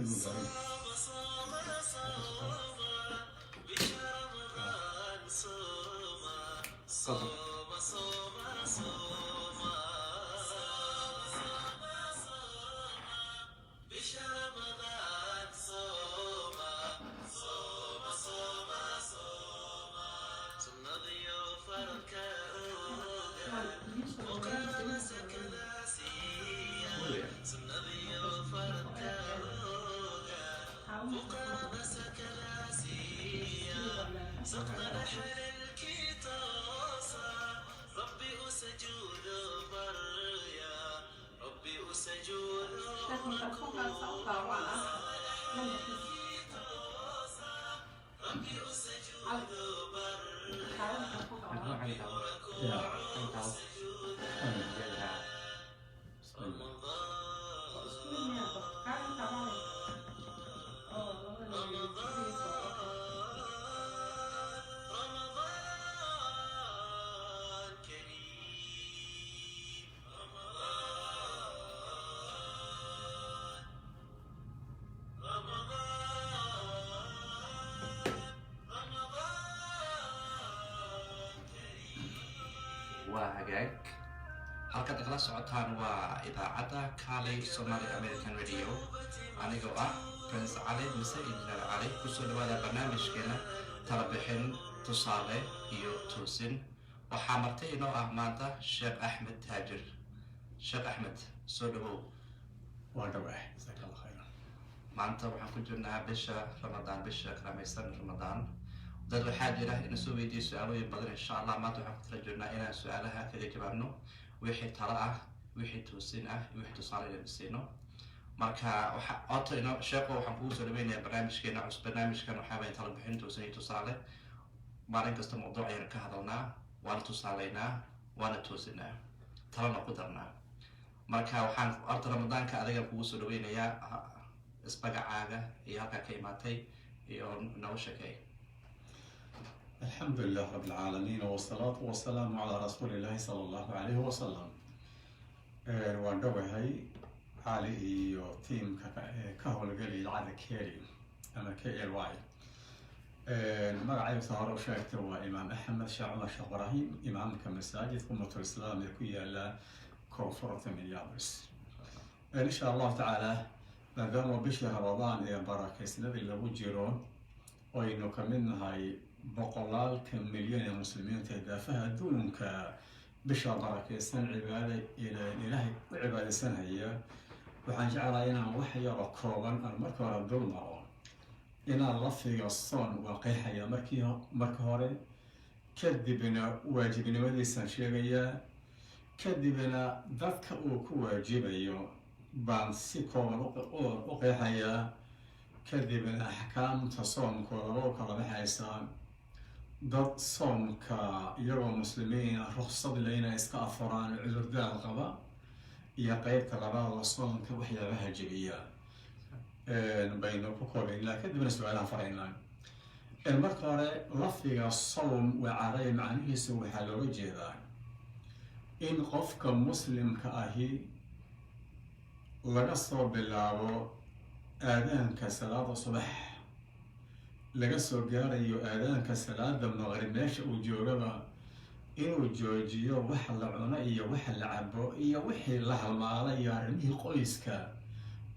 Muu gaarin. Go. Ya. Bismillah. Waa hagaag. Halkaad nagala socotaan waa idaacadda Kaalay Somali American Radio, anigoo ah Prince Cali mise Injineer Cali. Kusoo dhawaada barnaamijkeena talabixin, tusaale iyo toosin. Waxaa marti inoo ah maanta Sheekh Axmed Taajir. Sheekh Axmed, soo dhawow. Waa dhawaah, jazaaka Allah khayran. Maanta waxaan ku jirnaa bisha Ramadaan, bisha karamaysan Ramadaan. Dad waxaa jira ina soo weydiiya su-aalooyin badan. Insha Allah maanta waxaan ku tala jirnaa inaan su-aalaha kaga jawaabno, wixii talo ah, wixii toosin ah iyo wixii tusaale inaan siino. Marka waxa horta ino sheekho, waxaan kugu soo dhaweynayaa barnaamijkeena cusub. Barnaamijkan waxaa waaya talo bixin, toosin iyo tusaale. Maalin kasta mawduuc ayaan ka hadalnaa, waana tusaaleynaa, waana toosinaa, talana ku darnaa. Marka waxaan horta Ramadaanka adigan kugu soo dhaweynayaa, ismagacaaga iyo halkaa ka imaatay iyo noogu sheekay. الحمد لله رب العالمين، والصلاة والسلام على رسول الله صلى الله عليه وسلم. Waan dhowahay, Cali iyo tiimka ka howlgelaya idaacadda Keli ama KLY. Magacaysa hore u sheegtay waa Imaam Axmed Sheekh Cumar Sheekh Ibraahim, imaamka masaajidka Ummatul Islaam ee ku yaala koonfurta Minneapolis. Insha Allahu tacaala, maadaama bishii Ramadaan ee barakeysnadii lagu jiro, aynu ka mid nahay boqolaalka milyan ee muslimiinta ee daafaha adduunka bisha barakeysan cibaada Ilaahay u cibaadaysanaya, waxaan jeclahay inaan wax yaroo kooban aan marka hore dul maro. Inaan lafdiga soon waa qeexaya marka hore, kadibna waajibnimadiisaan sheegayaa, kadibna dadka uu ku waajibayo baan si kooban u qeexayaa, kadibna axkaamta soomkooda loo kala baxaysaa, dad soomka iyagoo muslimiina ruksad le inay iska afuraan, cudurdaar qaba, iyo qeybta labaada soomka waxyaabaha jebiya baynu ku koobaynaa, kadibna su-aalaha faraynaa. Marka hore, lafdiga sawm waa carabi. Macnihiisu waxaa looga jeedaa in qofka muslimka ahi laga soo bilaabo aadaanka salaada subax laga soo gaarayo aadaanka salaada maqrib, meesha uu joogaba inuu joojiyo waxa la cuno iyo waxa la cabo iyo wixii la halmaala iyo arrimihii qoyska,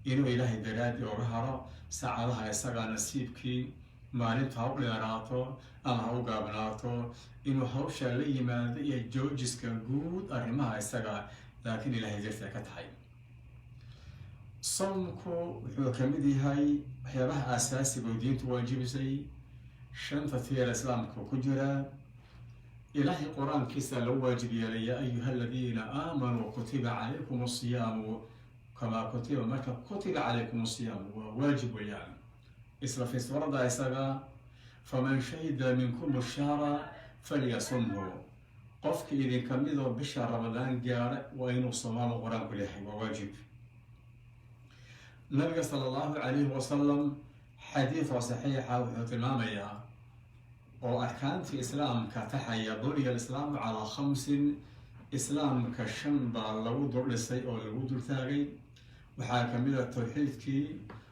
inuu Ilaahay daraadi oga haro saacadaha isagaa nasiibkii maalinta ha u dheeraato ama ha u gaabnaato, inuu hawshaa la yimaado iyo joojiska guud arrimaha isaga, laakiin Ilaahay dartii ka tahay. Soomku wuxuu ka mid yahay waxyaabaha aasaasiga oo diintu waajibisay. Shanta tiir islaamka ku jira. Ilaahay qur-aankiisa lagu waajib yeelay: "يا أيها الذين آمنوا كتب عليكم الصيام كما كتب". Marka كتب عليكم الصيام waa waajib weeyaan. Isla fi suuradda isaga: "فمن شهد منكم الشهر فليصمه". Qofka idinka midoo bisha Ramadaan gaara waa inuu soomaamo, qur-aanku leeyahay, waa waajib. Nabiga sala Allahu calayhi wasalam xadiid oo saxiixa wuxuu tilmaamayaa oo arkaantii islaamka taxaya: "بني الإسلام على خمس". Islaamka shan baa lagu duldhisay oo lagu dultaagay. Waxaa kamid a tawxiidkii.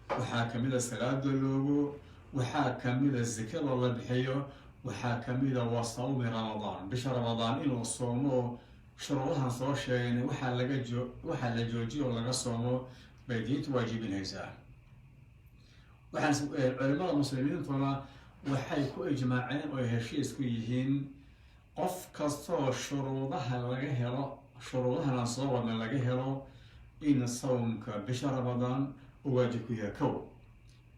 Waxaa kamida salaada loogo, waxaa kamida zakada la bixiyo, waxaa kamida wa sawmi Ramadaan, bisha Ramadaan in la soomo oo shuruudahan soo sheegayna waxaa la joojiyo oo laga soomo bay diintu waajibinaysaa. Waxaan culimada muslimiintuna waxay ku ijmaaceen oo ay heshiis ku yihiin qof kastoo shuruudaha laga helo, shuruudahan aan soo wadna laga helo, in sawmka bisha Ramadaan uu waajib ku yahay. Kow,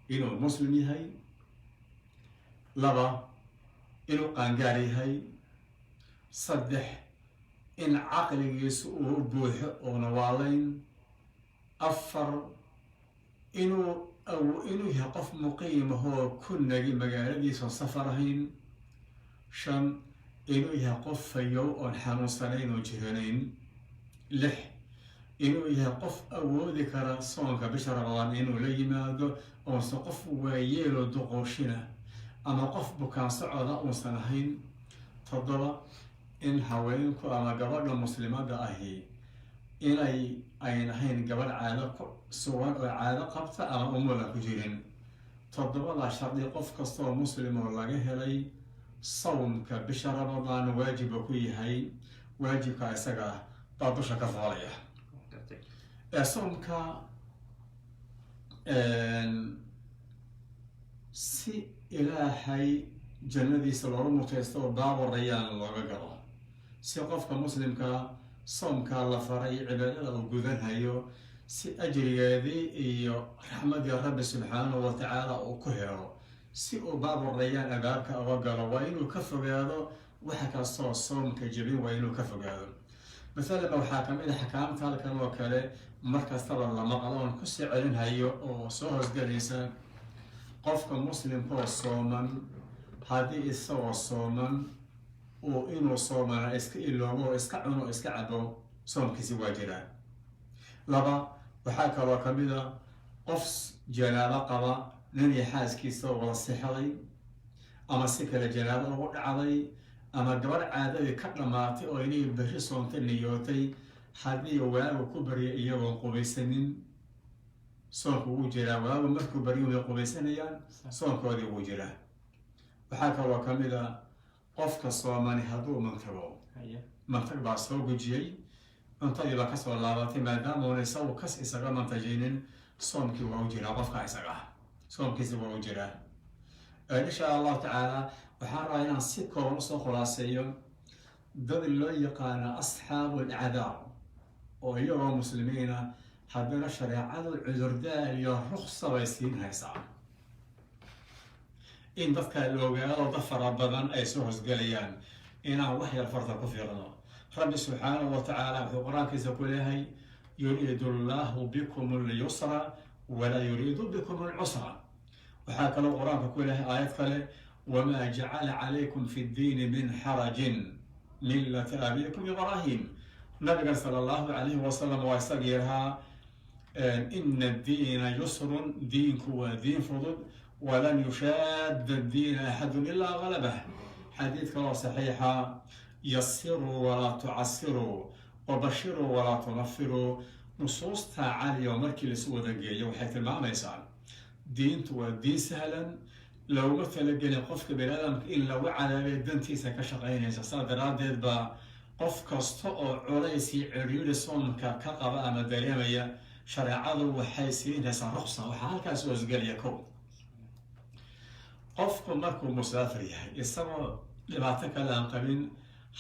inuu Muslim yahay. Laba, inuu qaangaar yahay. Saddex, in caqligiisu uu buuxo oona waalayn. Afar, inuu yahay qof muqiimahoo ku nagi magaaladiisa oon safar ahayn. Shan, inuu yahay qof fayow oon xanuunsanayn oon jiranayn. Lix, inuu yahay qof awoodi kara soonka bisha Ramadaan inuu la yimaado, oonse qof waayeeloo duqooshina ama qof bukaan socoda uusan ahayn. Toddoba, in haweenku ama gabadha Muslimadda ahi inay ayn ahayn gabadh caado ku sugan oo caado qabta ama umulan ku jirin. Toddobada shardi qof kastoo Muslim oo laga helay, sawmka bisha Ramadaan waajiba ku yahay. Waajibka isaga ah baa dusha ka foolaya. Gartay. Soomka si Ilaahay jannadiisa looga mutaysto oo Baabu Rayaan looga galo, si qofka Muslimka soomkaa la faray, cibaadada uu gudanhayo, si ajrigeedii iyo raxmadii Rabbi subxaanahu wa tacaala uu ku helo, si uu Baabu Rayaan albaabka uga galo, waa inuu ka fogaado waxa kastoo soomka jebin, waa inuu ka fogaado. Masalan, waxaa kamid a axkaamta halkan oo kale mar kastaba la maqlo oon kusii celinhayo oo soo hoosgelaysa: qofka Muslimka oo sooman, haddii isagoo sooman uu inuu soomana iska iloobo oo iska cuno oo iska cabo, soomkiisi waa jiraa. Laba, waxaa kaloo kamid a qof janaabo qaba, nin iyo xaaskiisa oo wada sexday ama si kale janaabo ugu dhacday, ama gabadh caadadii ka dhammaatay oo inay berri soonta niyootay, haddii waagu ku barya iyagoon qubaysanin, soonku wuu jiraa. Waagu markuu baryo way qubaysanayaan, soonkoodii wuu jiraa. Waxaa kaloo kamid a qofka soomani hadduu mantago, mantag baa soo gujiyey, cuntadii baa kasoo laabatay, maadaama uuna isagu kas isaga mantajinin, soomkii waa u jiraa. Qofka isaga ah soomkiisi waa u jiraa. Insha Allahu tacaala, waxaan rabaa inaan si kooban usoo khulaaseeyo dad loo yaqaano asxaabu alacdaar, oo iyagoo Muslimiina haddana shareecadu cudurdaar iyo ruksa bay siin haysaa. In dadka la ogaado dad fara badan ay soo hosgelayaan, inaan wax yar farta ku fiiqno. Rabbi subxaanahu wa tacaala wuxuu Qur-aankiisa ku leeyahay: "Yuriidu Allahu bikum alyusra walaa yuriidu bikum alcusra." Waxaa kaloo Qur-aanka ku leeyahay aayad kale: "Wamaa jacala calaykum fi ddiini min xarajin millata abiikum Ibraahim." Nabigan sala Allahu calayhi wasalam waa isagii lahaa: "Ina addiina yusrun", diinku waa diin fudud. "Walan yushaada addiina axadun ilaa galabah." Xadiid kaloo saxiixa: "Yasiruu walaa tucasiruu, wabashiruu walaa tunafiruu." Nusuusta caliya oo markii laisu wada geeyo waxay tilmaamaysaa diintu waa diin sahlan, looguma talagelin qofka bani aadamka in lagu cadaabay, dantiisa ka shaqaynaysa. Saa daraaddeed baa qof kasta oo culays iyo cidhiidhi soomka ka qaba ama dareemaya, shareecadu waxay siinaysaa ruksa. Waxaa halkaas hoosgelaya: kow, qofku markuu musaafir yahay, isagoo dhibaato kale aan qabin,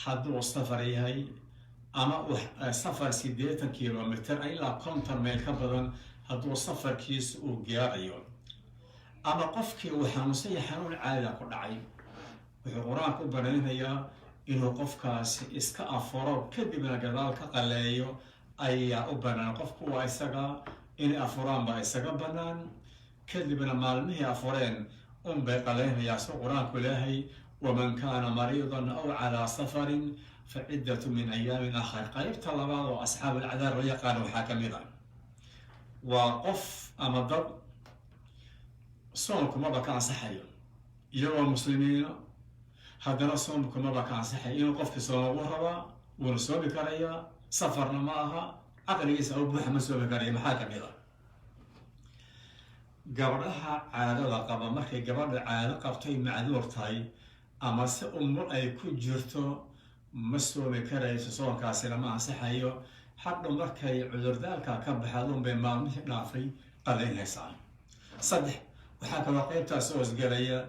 hadduu safar yahay ama uu safar 80 kilomitr ilaa 50 mayl ka badan hadduu safarkiisa uu gaarayo, ama qofkii uu xanuunsan yahay, xanuun caadida ku dhacay, wuxuu Qur-aanku u banaynayaa inuu qofkaasi iska afuro, kadibna gadaal ka qaleeyo ayaa u bannaan. Qofku waa isaga inay afuraan baa isaga bannaan, kadibna maalmihii afureen unbay qalaynayaa, si Qur-aanku leehay: "Waman kaana mariidan aw calaa safarin fa ciddatu min ayaamin akhar." Qaybta labaad oo asxaab alacdaar loo yaqaano waxaa ka mid a waa qof ama dad soonkumaba ka ansaxayo, iyagoo Muslimiina haddana soomkumaba ka ansaxayo. Inuu qofkii sooma wuu rabaa, wuuna soomi karayaa, safarna ma aha, caqligiisa u buuxa, ma soomi karaya. Maxaa ka mid a? Gabdhaha caadada qaba, markay gabadha caado qabtay, macduur tahay ama se umur ay ku jirto, ma soomi karayso, soonkaasina ma ansaxayo. Hadhow markay cudurdaalka ka baxaduun bay maalmihii dhaafay qadaynaysaa. Saddex, waxaa kaloo qeybtaas hoosgelaya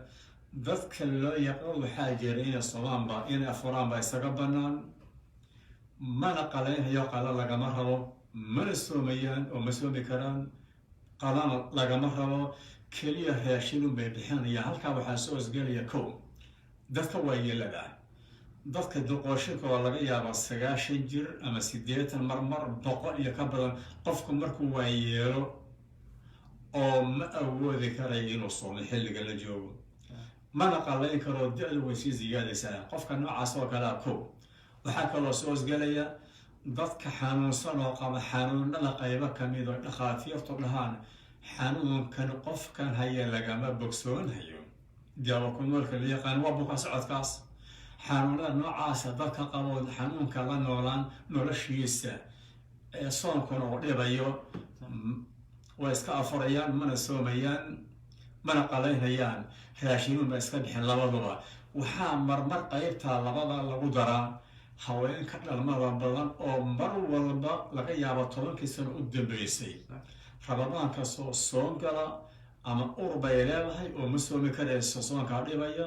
dadka loo yaqaan, waxaa jira inay soomaanba, inay afuraanba isaga bannaan, mana qalaynhayo, qala lagama rabo, mana soomayaan oo ma soomi karaan, qalana lagama rabo, keliya raashinun bay bixinayaan. Halkaa waxaa soo hoosgelaya, kow, dadka waayeelada ah, dadka duqooshinka oo laga yaaba 90 jir ama 80, marmar 100 iyo ka badan. Qofku markuu waayeelo oo ma awoodi karayo inuu soomo xilliga la joogo, mana qalayn karo, da-du way sii siyaadaysaa qofka noocaas oo kalea. Kow, waxaa kaloo soo hoosgelaya dadka xanuunsan oo qaba xanuunada qaybo kamid oo dhakhaatiirtu dhahaan xanuunkan qofkan haya lagama bogsoonhayo, daawo ku noolka la yaqaan, waa buka socodkaas. Xanuunada noocaasa dadka qabo, xanuunka la noolaan noloshiisa ee soonkuna uu dhibayo, way iska afurayaan, mana soomayaan, mana qalaynayaan, raashinuun ba iska bixin labaduba. Waxaa marmar qaybtaa labada lagu daraa haweenka dhalmada badan oo mar walba laga yaabo 10kii sano u dambeysay Ramadaan kastoo soo gala ama ur bay leedahay oo ma soomi karayso, soonkaa dhibaya,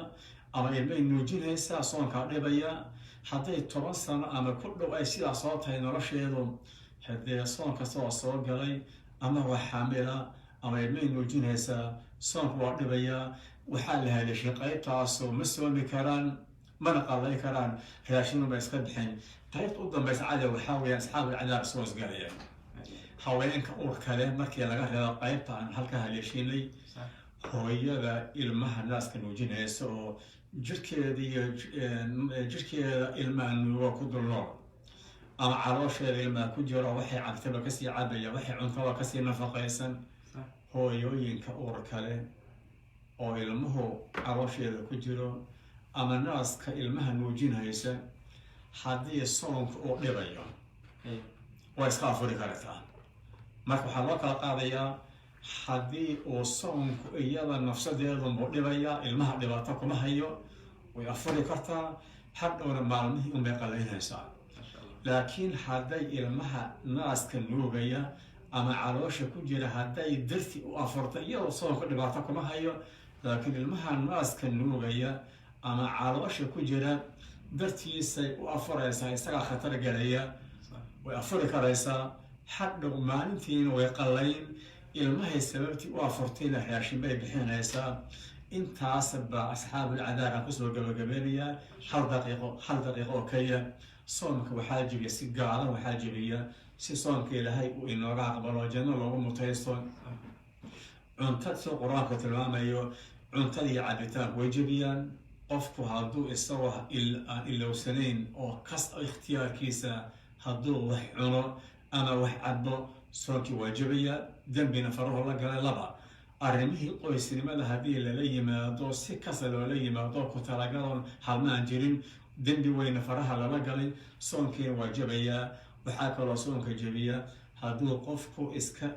ama ilmay nuujinaysaa, soonkaa dhibaya. Hadday 10 sano ama ku dhow ay sidaa soo tahay nolosheedu, haddee soon kasta oo soo galay ama waa xaamila ama ilmay nuujinaysaa, soonku waa dhibayaa. Waxaa la haleeshay qaybtaasoo ma soomi karaan, mana qalay karaan, raashinun ba iska bixin. Qaybta u dambaysa cadow waxaa weeyaan asxaabul cadaab soo hosgalaya, haweenka uurka leh markii laga reebo qaybta aan halka haleeshinay, hooyada ilmaha naaska nuujinaysa oo jirkeeda iyo jirkeeda ilmaha nuugo ku dul nool ama caloosheeda ilmaha ku jiro, waxay cabtaba kasii cabaya, waxay cuntaba kasii nafaqaysan. Hooyooyinka uurka leh oo ilmuhu caloosheeda ku jiro ama naaska ilmaha nuujinaysa, haddii soonka uu dhibayo, waa iska afuri kartaa. Marka waxaa loo kala qaadayaa, haddii uu soonku iyada nafsadeedunbuu dhibayaa, ilmaha dhibaato kuma hayo, way afuri kartaa, hadhowna maalmihii unbay qalaynaysaa. Laakiin hadday ilmaha naaska nuugaya ama caloosha ku jira hadday darti u afurta, iyadoo soonka dhibaato kuma hayo, laakiin ilmaha naaska nuugaya ama caloosha ku jira dartiisay u afuraysaa, isagaa khatar gelaya, way afuri karaysaa, hadhow maalintiina way qallayn, ilmahay sababtii u afurtayna raashin bay bixinaysaa. Intaas baa asxaabul cadaar aan kusoo gabagabeynayaa. Hal daqiiqo, hal daqiiqo oo keliya. Soomka waxaa jebiya si gaaban, waxaa jebiya si soomka Ilaahay uu inooga aqbalo, janno loogu mutaysto, cunta, sida Qur-aanku tilmaamayo, cuntada iyo cabitaanku way jebiyaan. Qofku hadduu isagoo aan ilowsanayn oo kas ikhtiyaarkiisa hadduu wax cuno ama wax cabo, soonkii waa jebaya, dembina farahu la galay. Laba, arrimihii qoysnimada haddii lala yimaado, si kasta loola yimaado, ku talagaloon halmaan jirin, dembi weyna faraha lala galay, soonkiina waa jebayaa. Waxaa kaloo soonka jebiya hadduu qofku iska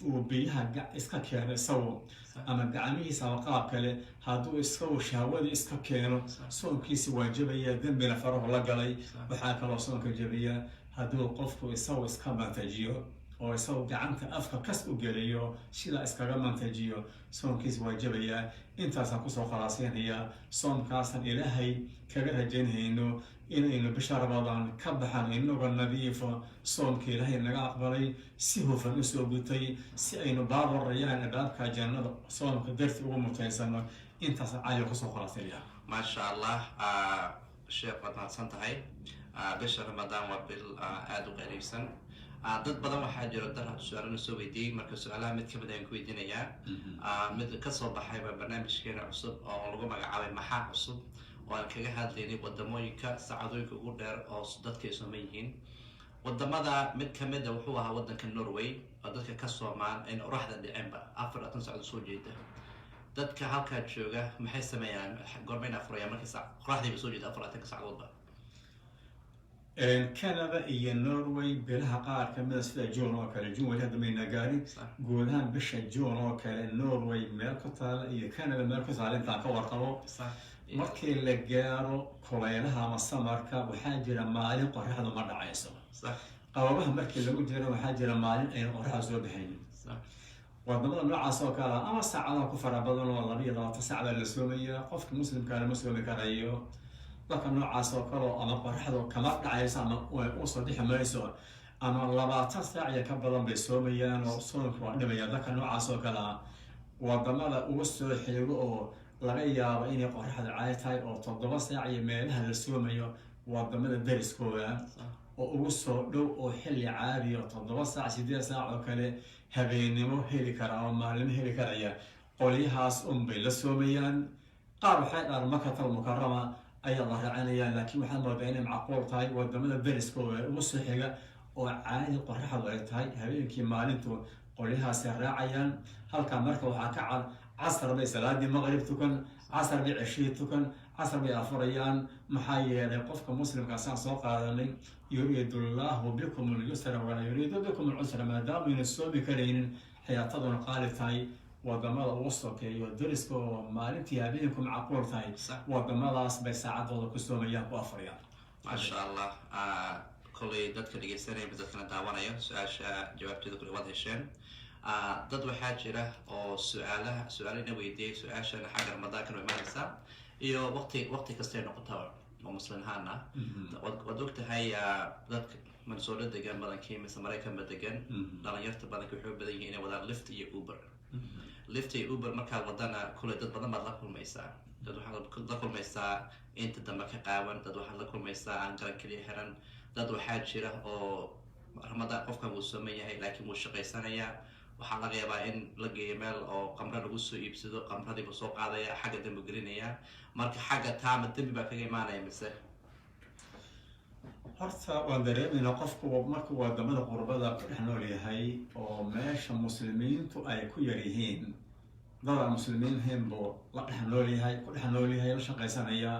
uu biyaha iska keeno isagu ama gacmihiisa ama qaab kale, hadduu isagu shahwadii iska keeno, soonkiisi waa jebaya, dembina farahu la galay. Waxaa kaloo soonka jebiya hadduu qofku isagu iska mantajiyo oo isagu gacanta afka kas u geliyo, sidaa iskaga mantajiyo, soonkiisi waa jebayaa. Intaasaan kusoo khalaaseynayaa. Soomkaasaan Ilaahay kaga rajaynhayno inaynu bisha Ramadaan ka baxan inagoo nadiifo, soomka Ilaahay naga aqbalay, si hufan usoo gutay, si aynu baabarayaan albaabka jannada soomka darti ugu mutaysano. Intaasaan caayo kusoo khalaasinayaa. Maasha Allah, sheekh, waad mahadsan tahay. Bisha Ramadaan waa bil aada u qariibsan. Dad badan waxaa jiro dar su-aalana soo weydiiyey. Marka su-aalaha mid kamid ayaan ku weydiinayaa, mid kasoo baxay baa barnaamijkeena cusub oo lagu magacaabay "Maxaa Cusub", oo aan kaga hadlaynay wadamooyinka saacadooyinka ugu dheer oo dadka ay sooman yihiin. Wadamada mid kamida wuxuu ahaa wadanka Norway, oo dadka ka soomaan in qoraxda dhicinba 24 sacdood soo jeeda. Dadka halkaa jooga maxay sameeyaan? Goormayna afurayaan markay qoraxdiiba soo jeeda 24 sacdoodba? Canada iyo Norway bilaha qaar kamida, sida June oo kale, June weli hadda mayna gaarin, guud ahaan bisha June oo kale Norway meel ku taala iyo Canada meel ku taala intaan ka warqabo, markii la gaaro kulaylaha ama summerka, waxaa jira maalin qoraxdu ma dhacayso. Qababaha markii lagu jiro waxaa jira maalin ayna qoraxda soo baxaynin. Wadamada noocaas oo kale ama saacadaha ku fara badan oo 22 saac baa la soomaya, qofka muslimkaana ma soomi karayo. Dadka noocaas oo kale oo ama qoraxdu kama dhacayso ama usoo bixi mayso ama 20 saac iyo ka badan bay soomayaan oo soonka waa dhibaya. Dadka noocaas oo kale ah, wadamada uga soo xigo oo laga yaabo inay qoraxdu caadi tahay oo 7 saac iyo meelaha la soomayo, wadamada dariskooda oo ugu soo dhow oo xilli caadiya 7 saac, 8 saac oo kale habeennimo heli kara ama maalimo heli karaya, qolyahaas unbay la soomayaan. Qaar waxay dhahaan Makatal Mukarama ayaa la raacinayaan, laakiin waxaad moodaa inay macquul tahay wadamada dariskooda ugu soo xiga oo caadi qoraxdu ay tahay habeenkii maalintu, qolyahaasay raacayaan halkaa. Marka waxaa ka cad, casar bay salaadii maqrib tukan, casar bay ceshihii tukan, casar bay afurayaan. Maxaa yeelay qofka muslimka saan soo qaadanay, yuriidu llaahu bikum alyusra walaa yuriidu bikum alcusra. Maadaama ayna soomi karaynin, xayaataduna qaali tahay, wadamada ugu sokeeyo dariska oo maalintii habeenku macquul tahay, wadamadaas bay saacadooda ku soomayaan, ku afurayaan. Maasha Allah. Kolay dadka dhegeysanaya, dadkana daawanaya, su-aasha jawaabteeda kuley waad hesheen. Dad waxaa jira oo su-aalaha su-aalina weydiiyay. Su-aashana xagga Ramadaankan way imaanaysaa iyo waqti kastay noqotaba oo muslim ahaan ah. Waad og tahay, dadka Minnesota degan badankii mise Maraykanba degan, dhalinyarta badankii waxay u badan yihiin inay wadaan Lyft iyo Uber. Lyft iyo Uber markaad wadana, kuley dad badan baad la kulmaysaa. Dad waxaad la kulmaysaa inta dambe ka qaawan, dad waxaad la kulmaysaa aan garan keliya xiran, dad waxaa jira oo Ramadaan qofkan wuu sooman yahay laakiin wuu shaqaysanayaa. Waxaa laga yaabaa in la geeyo meel oo qamro lagu soo iibsado, qamradiibuu soo qaadaya, xagga dambi gelinaya. Marka xagga taama dembi baa kaga imaanaya mise? Horta waan dareemaynaa, qofku markuu wadamada qurbada ku dhex nool yahay oo meesha muslimiintu ay ku yar yihiin, dad aan muslimiin ahayn buu la dhex nool yahay, ku dhex nool yahay, la shaqaysanaya,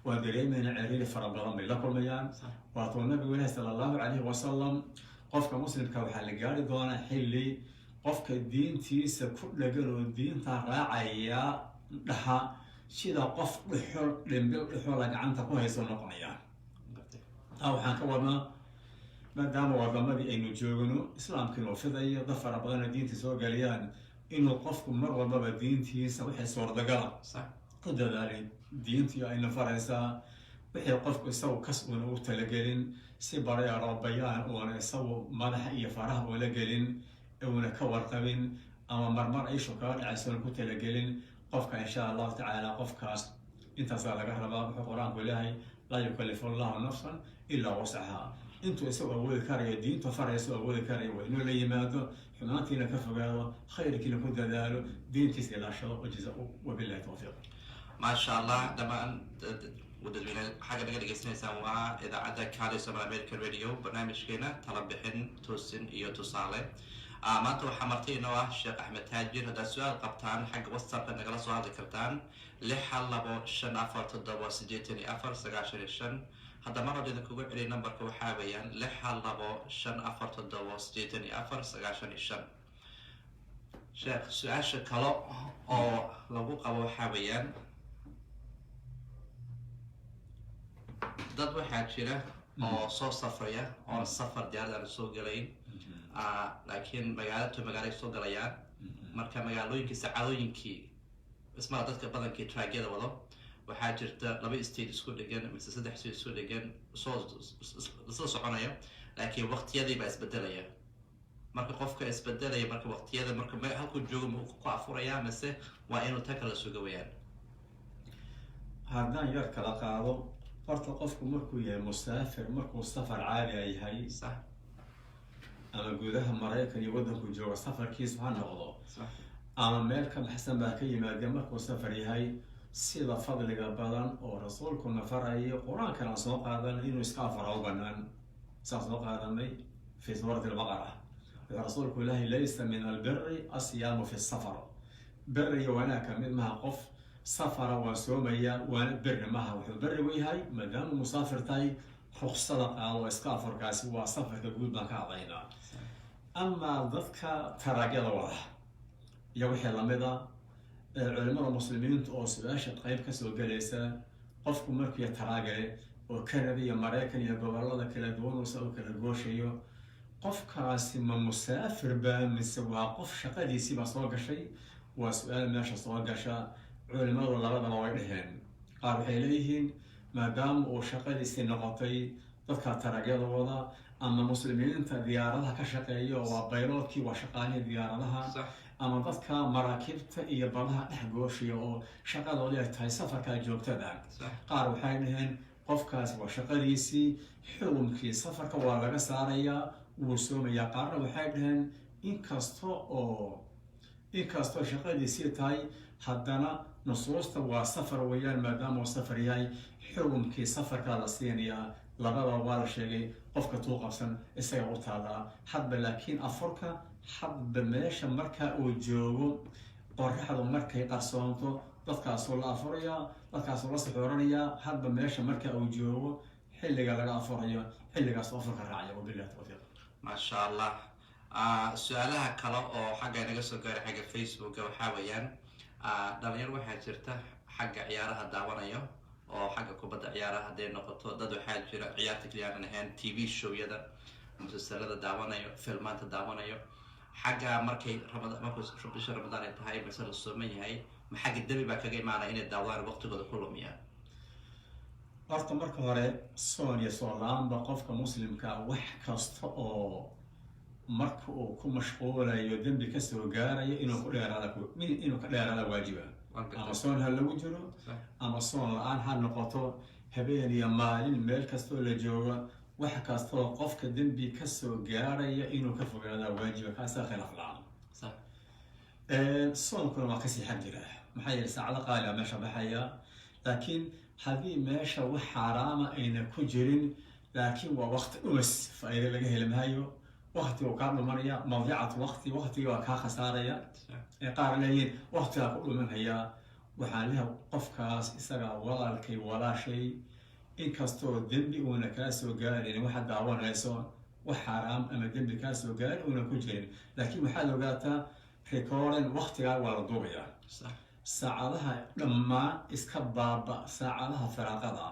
waan dareemaynaa ciriiri fara badan bay la kulmayaan. Waatuu nabigu ilahi sala allahu calayhi wasalam, qofka muslimka waxaa la gaari doonaa xilli qofka diintiisa ku dhegan oo diinta raacaya dhaha sida qof dhuxul, dhimbil dhuxula gacanta ku hayso noqonaya. Taa waxaan ka wadnaa, maadaama wadamadii aynu joogno islaamkiinu fidayo, dad fara badanna diinta soo geliyaan, inuu qofku mar walbaba diintiisa wixii suurtagala ku dadaalay. Diintii ayna faraysaa wixii qofku isagu kas uuna u talagelin, si bareero bayaan uuna isagu madaxa iyo faraha uula gelin, uuna ka warqabin, ama marmar aishu kaga dhacayso uuna ku talagelin qofka, insha allahu tacaala qofkaas intaasaa laga rabaa. Wuxuu Qur-aanku leeyahay: laa yukalifu allahu nafsan ilaa wuscaha. Intuu isagu awoodi karayo, diintu farayso awoodi karayo, waa inuu la yimaado, xumaantiina ka fogaado, khayrkiina ku dadaalo, diintiisa ilaashado. Wabillahi tawfiiq. Maasha Allah. Dhammaan dadweyne xagga naga dhegeysanaysaan, waa idaacadda Cali Somal American Radio, barnaamijkeena tala bixin, toosin iyo tusaale. Maanta waxaa marti inoo ah Sheekh Axmed Taajir. Haddaad su-aal qabtaan, xagga WhatsAppka nagala soo hadli kartaan 612 547 84 95. Hadda mar hore idinkugu celiy numberka, waxaa weeyaan 612 547 84 95. Sheekh, su-aasha kale oo lagu qabo waxaa weeyaan, dad waxaa jira oo soo safraya oona safar diyaarad aan soo galayn, laakiin magaalo to magaalo ay soo galayaan. Marka magaalooyinkii saacadooyinkii ismala dadka badankii truckyada wado, waxaa jirta laba state isku dhegan mise saddex state isku dhegan soo isla soconaya, laakiin waqtiyadii baa isbedelaya. Marka qofka isbedelaya, marka waqtiyada marka halkuu joogo ma ku afurayaa mise waa inuu ta kala suga wayaan? Haddaan yar kala qaado, horta qofku markuu yahay musaafir, markuu safar caadi a yahay, ama gudaha Maraykan iyo waddanku jooga safarkiisu ha noqdo, ama meel ka baxsan baa ka yimaadee, markuu safar yahay, sida fadliga badan oo rasuulkuna farayo, Qur-aankana soo qaadanay, inuu iska afura u banaan. Saan soo qaadanay fi suurati Albaqara, wuxuu rasuulku ilahi: laysa min albiri asiyaamu fi safar. Beri iyo wanaag ka mid maha qof safara waa soomaya, waana beri maha. Wuxuu berigu yahay maadaama musaafir tahay. Ruksada qaado, iska afurkaasi waa safarka guud baan ka hadlaynaa. Amaa dadka taraagyada wada iyo wixii lamida, culimada muslimiinta oo su-aasha qayb kasoo gelaysa, qofku markii taraagale oo Canada iyo Maraykan iyo gobolada kala duwan uusa u kala gooshayo, qofkaasi ma musaafir baa mise waa qof shaqadiisiibaa soo gashay? Waa su-aal meesha soo gasha. Culimadu labadaba way dheheen. Qaar waxay leeyihiin, maadaama uu shaqadiisii noqotay, dadka taragyada wada ama muslimiinta diyaaradaha ka shaqeeya, oo waa bayloodkii, waa shaqaalihii diyaaradaha, ama dadka maraakiibta iyo badaha dhex gooshiya oo shaqadoodii ay tahay safarka joogtada, qaar waxay dhaheen qofkaas waa shaqadiisii, xukunkii safarka waa laga saarayaa, wuu soomayaa. Qaarna waxay dhaheen, inkastoo shaqadiisii tahay, haddana nusuusta waa safar weeyaan. Maadaama uu safar yahay, xukunkii safarkaa la siinayaa. Labada waa la sheegay. Qofka tuu qabsan isaga u taalaa hadba, laakiin afurka hadba meesha marka uu joogo qoraxdu markay qarsoonto, dadkaasuu la afurayaa, dadkaasuu la saxuuranayaa. Hadba meesha marka uu joogo xilliga laga afurayo, xilligaas afurka raacaya. Wabillahi tawfiiq. Maasha Allah. Su-aalaha kale oo xagga inaga soo gaaray xagga Facebooka waxaa weeyaan, dhalinyar waxaa jirta xagga ciyaaraha daawanayo oo xagga kubadda ciyaaraha hadday noqoto. Dad waxaa jira ciyaarta keliya aanan ahayn, TV showyada, musalsalada daawanayo, filmaanta daawanayo. Xagga markay ramada, markuu bisha Ramadaan ay tahay mise la sooman yahay, ma xagga dembi baa kaga imaanaya inay daawadaan, waqtigooda ku lumiyaan? Horta marka hore, soon iyo soonla-aanba, qofka muslimka wax kasta oo marka uu ku mashquulayo dembi kasoo gaarayo inuu ka dheeraada waajiba. Ama soon ha lagu jiro ama soon la-aan ha noqoto, habeen iyo maalin, meel kastoo la joogo, wax kastoo qofka dembi kasoo gaaraya inuu ka fogaadaa waajiba, kaasaa khilaaf la-aan. Soonkuna waa kasii xag jira, maxaa yeele saacado qaaliga meesha baxaya. Laakiin haddii meesha wax xaaraama ayna ku jirin, laakiin waa waqti dhumis, faa-iida laga heli maayo, waqti uu kaa dhumanaya, madicatu waqti, waqtigii waa kaa khasaaraya, ee qaar leeyihiin waqtigaa ku dhumanaya, waxaan leeyahay qofkaas isaga, walaalkay, walaashay, inkastoo dembi uuna kaa soo gaarin, waxaad daawanayso wax xaaraam ama dembi kaa soo gaari uuna ku jirin, laakiin waxaad ogaataa recording waqtigaa waa la duubayaa. Saacadaha dhammaan iska baaba, saacadaha firaaqada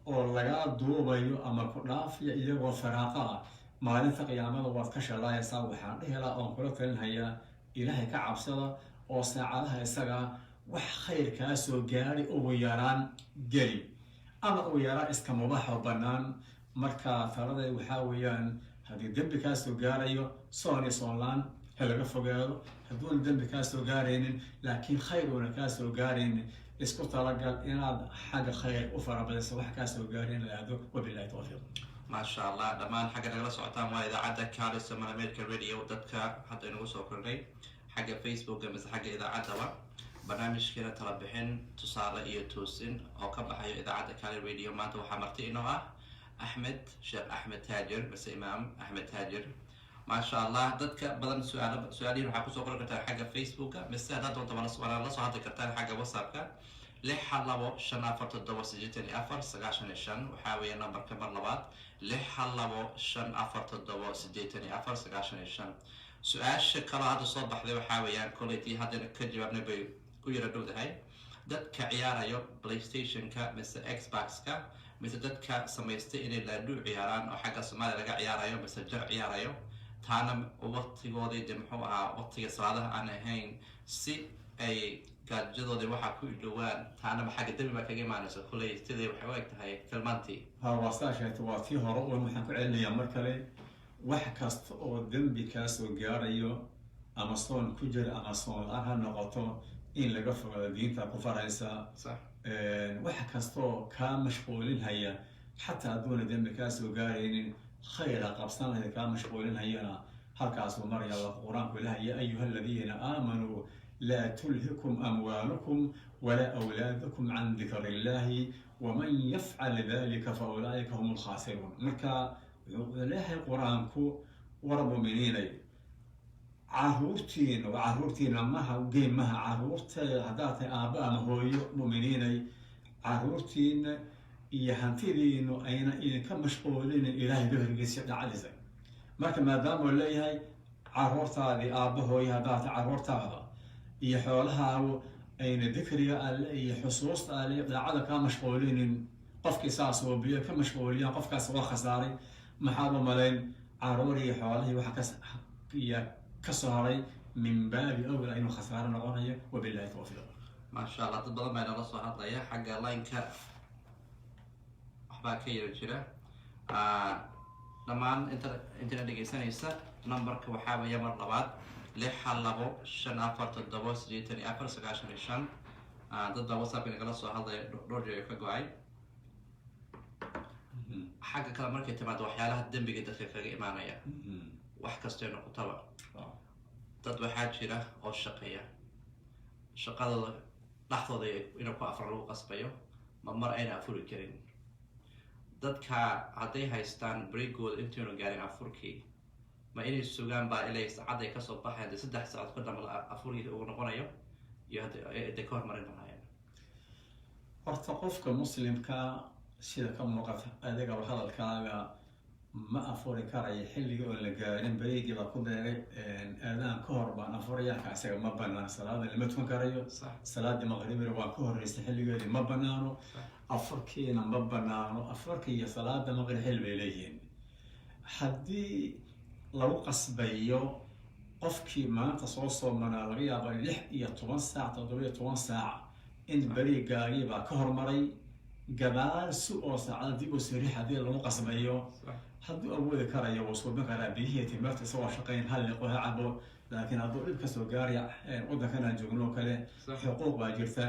oo lagaa duubayo ama ku dhaafaya iyagoo firaaqa ah, maalinta qiyaamada waad ka shalaayaysaa. Waxaan dhihi lahaa oon kula talinhayaa, Ilaahay ka cabsada oo saacadaha isaga wax khayr kaa soo gaari ugu yaraan geli, ama ugu yaraan iska mubaax oo bannaan. Marka taladay waxaa weeyaan, haddii dembi kaa soo gaarayo, soon iyo soonlaan ha laga fogaado. Hadduuna dembi kaa soo gaaraynin, laakiin khayr uuna kaa soo gaaraynin, isku talagal inaad xagga khayr u farabadiso, wax kaa soo gaarin inaad aado. Wabillahi tawfiiq. Maasha Allah. Dhammaan xagga nagala socotaan waa idaacadda Cali Somal America Radio. Dadka hadda inagu soo kordhay xagga Facebooka mise xagga idaacaddaba, barnaamijkeena tala bixin, tusaale iyo toosin oo ka baxayo idaacadda Cali Radio, maanta waxaa marti inoo ah Axmed Sheekh Axmed Taajir mise Imaam Axmed Taajir. Maasha Allah. Dadka badan su-aal su-aalihiin waxaa kusoo qori kartaan xagga Facebooka, mise haddaad doonto waana la soo hadli kartaan xagga WhatsAppka, 612 547 84 95. Waxaa weeye numberka, mar labaad, 612 547 84 95. Su-aasha kaloo hadda soo baxday waxaa weeyaan, koleytii haddana ka jawaabnay bay u yara dhowdahay, dadka ciyaarayo PlayStationka mise Xbox-ka, mise dadka samaystay inay laadhuu ciyaaraan oo xagga Soomaaliya laga ciyaarayo mise jar ciyaarayo, taana waqtigoodii de muxuu ahaa, waqtiga salaadaha aan ahayn, si ay gaajadoodii waxaa ku ilowaan, taanaba xagga dembi baa kaga imaanaysa? Kolley sidii waxay u eg tahay tilmaantii. Ha, waa saa sheegtay, waa tii hore uun. Waxaan ku celinayaa mar kale, wax kasta oo dembi kaa soo gaarayo, ama soon ku jira ama soon la-aan ha noqoto, in laga fogaado diinta ku faraysa. Wax kastoo kaa mashquulinhaya, xataa hadduuna dembi kaa soo gaaraynin, khayra qabsanaya kaa mashquulinhayana, halkaasuu maraya. Waa qur-aanku ilaha: "Ya ayuha aladiina aamanuu, laa tulhikum amwaalukum walaa awlaadukum can dikri illahi, waman yafcal dalika fa ulaa'ika hum alkhaasiruun." Marka wuxuu leeyahay qur-aanku, war muminiinay, caruurtiina, waa caruurtiina, maha game maha. Caruurta haddaad tahay aabba ama hooyo, muminiinay, caruurtiina Iyo hantidiinu ayna idinka mashquulinin Ilaahay dikrigiisa, dhacdiisa. Marka maadaama uu leeyahay caruurtaadii, aabbahooyi haddaata, caruurtaada iyo xoolahaagu ayna dikriga Alle iyo xusuusta Alle iyo daacada kaa mashquulinin, qofkii saas oo biyo ka mashquuliyaan, qofkaas waa khasaaray. Maxaad u malayn caruur iyo xoolihii waxa ka iyo kasoo haray? Min baabi awla inuu khasaaro noqonayo. Wabillahi tawfiiq. Maasha Allah, dad badan baa inoola soo hadlaya. Xagga line-ka waxbaa ka yara jira. Dhammaan inta intana dhegeysanaysa, numberka waxaa weeya, mar labaad, 612 547 84 95. Dad baa WhatsAppka nagala soo hadlaya, dhowr jeer ka go-ay. Xagga kale markay timaado waxyaalaha dembiga dadka kaga imaanaya, wax kastay noqotaba, dad waxaa jira oo shaqeeya, shaqadooda dhexdooda inuu ku afra lagu qasbayo, ma mar ayna afuri karin. Dadka hadday haystaan breakooda intaynu gaarin afurkii, ma inay sugaan baa ilay saacadday kasoo baxayan dee 3 saacood ka dambe afurkii uu noqonayo, iyo hadday ka hormarin lahaayeen? Horta qofka muslimka, sida ka muuqata adigaba hadalkaaga, ma afuri karayo xilligii oon la gaarin. Breakgii baa ku beegay, aadaan ka hor baan afuraya, ka isaga ma banaan. Salaada lama tukan karayo. Salaadii maqribina waa ka horreysay xilligeedii, ma banaano. Afurkiina ma banaano. Afurka iyo salaada maqrib xil bay leeyihiin. Haddii lagu qasbayo qofkii maanta soo soomanaa, laga yaaba 16 saac, 17 saac in breakgaagii baa ka hormaray, gadaal si oo saacada dib u sirix haddii lagu qasbayo, hadduu awoodi karayo wuu suubin karaa biyihii, timirta, isagoo shaqayn hal liqo, ha cabo. Laakiin hadduu dhib kasoo gaaraya, waddankan aan joogno oo kale, xuquuq baa jirta,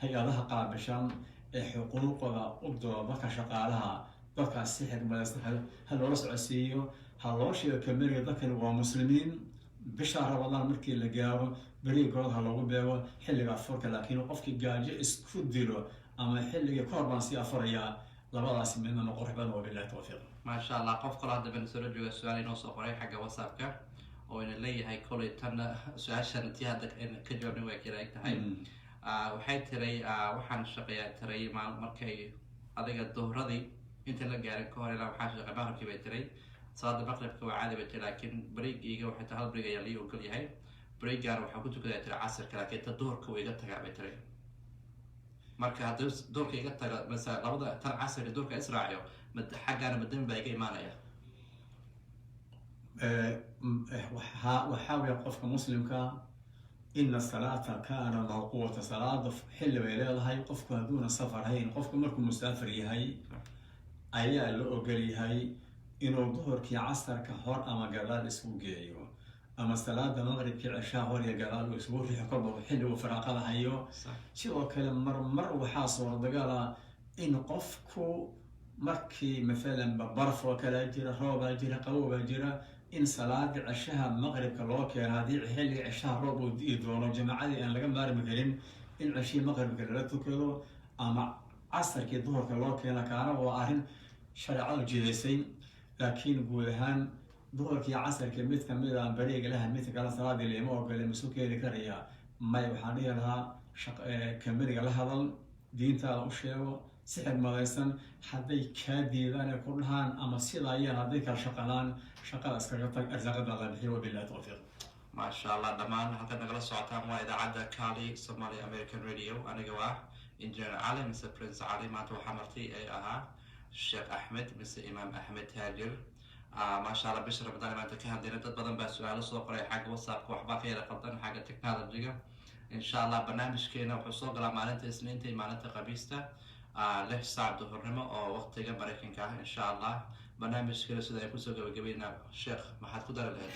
hay-adaha qaabishan ee xuquuqda u dooda dadka shaqaalaha, dadkaas si xigmadaysan ha loola socodsiiyo, ha loo sheego companyga dadkani waa muslimiin. Bisha Ramadaan markii la gaaro, breakgooda ha loogu beego xilliga afurka. Laakiin qofkii gaajo isku dilo ama xilligii ka hor baan sii afurayaa, labadaasi midna ma qurux badan. Wabillahi tawfiiq. Maasha Allah. Qof kaloo hadda Minnesota jooga su-aal inoo soo qoray xagga WhatsAppka oo ina leeyahay, kolay tanna su-aashan tii hadda ka jawaabnay way kala eg tahay. Waxay tiray, waxaan shaqeeyaa, tiray, maal markay adiga duhradii inta la gaarin ka hor ilaa waxaan shaqeey maqribkii, bay tiray. Salaada maqribka waa caadi, bay tiri, laakiin breakiga waxay tahay hal break ayaa lii ogol yahay. Breakgaana waxaan ku tukadaa, tiri, casirka, laakiin ta duhurka way iga tagaa, bay tiri. Marka haddii duhurka iga taga, mase labada tan casirka duhurka israaciyo, ma xaggaana madami baa iga imaanaya? Waxaa weya qofka muslimka, ina salaata kaana mawquuta, salaada xilli bay leedahay. Qofku hadduuna safar hayn, qofku markuu musaafir yahay ayaa la ogol yahay inuu duhurkii casarka hor ama gadaal isku geeyo, ama salaada maqribkii ceshaa hor iyo gadaal uu isugu riixo, kolba xilli uu firaaqada hayo. Sidoo kale marmar waxaa suurtagala in qofku markii mathalan baraf oo kalea jira, roobaa jira, qabowbaa jira, in salaada ceshaha maqribka loo keeno. Haddii xilliga ceshaha roob uu di'i doono, jamaacadii aan laga maarmi karin in ceshihii maqribka lala tukado ama casarkii duhurka loo keeno, kaana waa arrin shareecadu jidaysay. Laakiin guud ahaan duhurkii casarkii mid kamid a breakga laha, midka kale salaadii lama ogole, masu keeni karaya? May, waxaan dhihi lahaa companyga la hadal, diintaada u sheego si xigmadaysan. Hadday kaa diidaan ee ku dhahaan ama sidaayaan, hadday kala shaqalaan, shaqada iskaga tag, arsaaqada la bixiyo. Wabillahi tawfiiq. Maasha Allah. Dhammaan halkaad nagala socotaan waa idaacadda Cali Somalia American Radio. Aniga waa Engineer Cali mise Prince Cali. Maanta waxaa martay ay ahaa Sheekh Axmed mise Imaam Axmed Taajir. Maasha Allah, bisha Ramadaan maanta ka hadlayna. Dad badan baa su-aalo soo qoray xagga WhatsAppka, waxbaa ka yara qaldan xagga technology-ga. Insha Allah barnaamijkeena wuxuu soo galaa maalinta Isniinta iyo maalinta Khamiista, 6 saac duhurnimo oo waqtiga Maraykanka ah. Insha Allah barnaamijkeena sida ay kusoo gabagabeynaa. Sheekh, maxaad ku dari lahayd?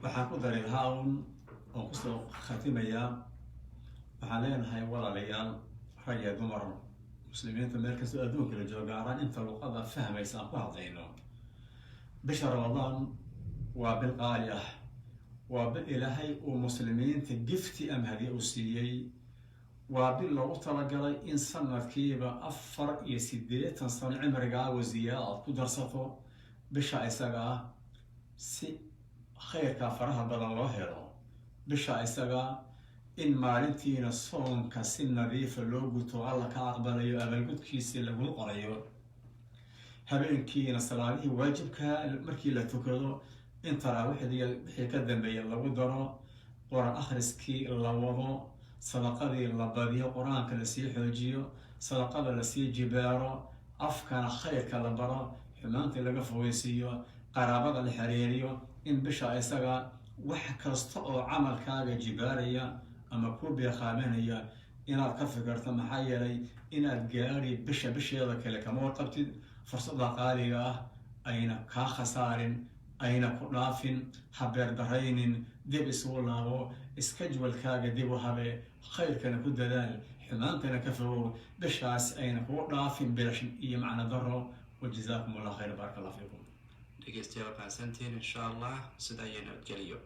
Waxaan ku dari lahaa un oon kusoo khatimayaa, waxaan leenahay walaalayaal, rag iyo dumar, muslimiinta meel kastoo adduunka la joogo, gaaraan inta luqada fahmaysa aan ku hadlayno, bisha Ramadaan waa bil qaali ah, waa bil Ilaahay uu muslimiinta gift ama hadiye uu siiyey, waa bil loogu talagalay in sanadkiiba 84 sano cimrigaago ziyaada aad ku darsato bisha isaga ah, si khayrkaa faraha badan loo helo. Bisha isaga In maalintiina soonka si nadiifa loo guto, Alla ka aqbalayo, abaalgudkiisii lagu qorayo. Habeenkiina salaadihii waajibka markii la tukado, in taraawiixdii wixii ka dambeeya lagu daro, Qur-aan akhriskii la wado, sadaqadii la badiyo, Qur-aanka lasii xoojiyo, sadaqada lasii jibaaro, afkana khayrka la baro, xumaantii laga fogeysiiyo, qaraabada la xiriiriyo. In bisha isaga wax kasta oo camalkaaga jibaaraya ama ku beeqaaminaya inaad ka fikirto, maxaa yeelay inaad gaari bisha bisheeda kale kama warqabtid. Fursada qaaliga ah ayna kaa khasaarin, ayna ku dhaafin, ha beerdaraynin. Dib isugu laabo, schedule-kaaga dib u habe, khayrkana ku dadaal, xumaantana ka fogow. Bishaas ayna kugu dhaafin bilash iyo macno daro. وجزاكم الله خير، بارك الله فيكم. Dhegeystayaal, mahadsantiin. Insha Allah sida iyo nabadgeliyo.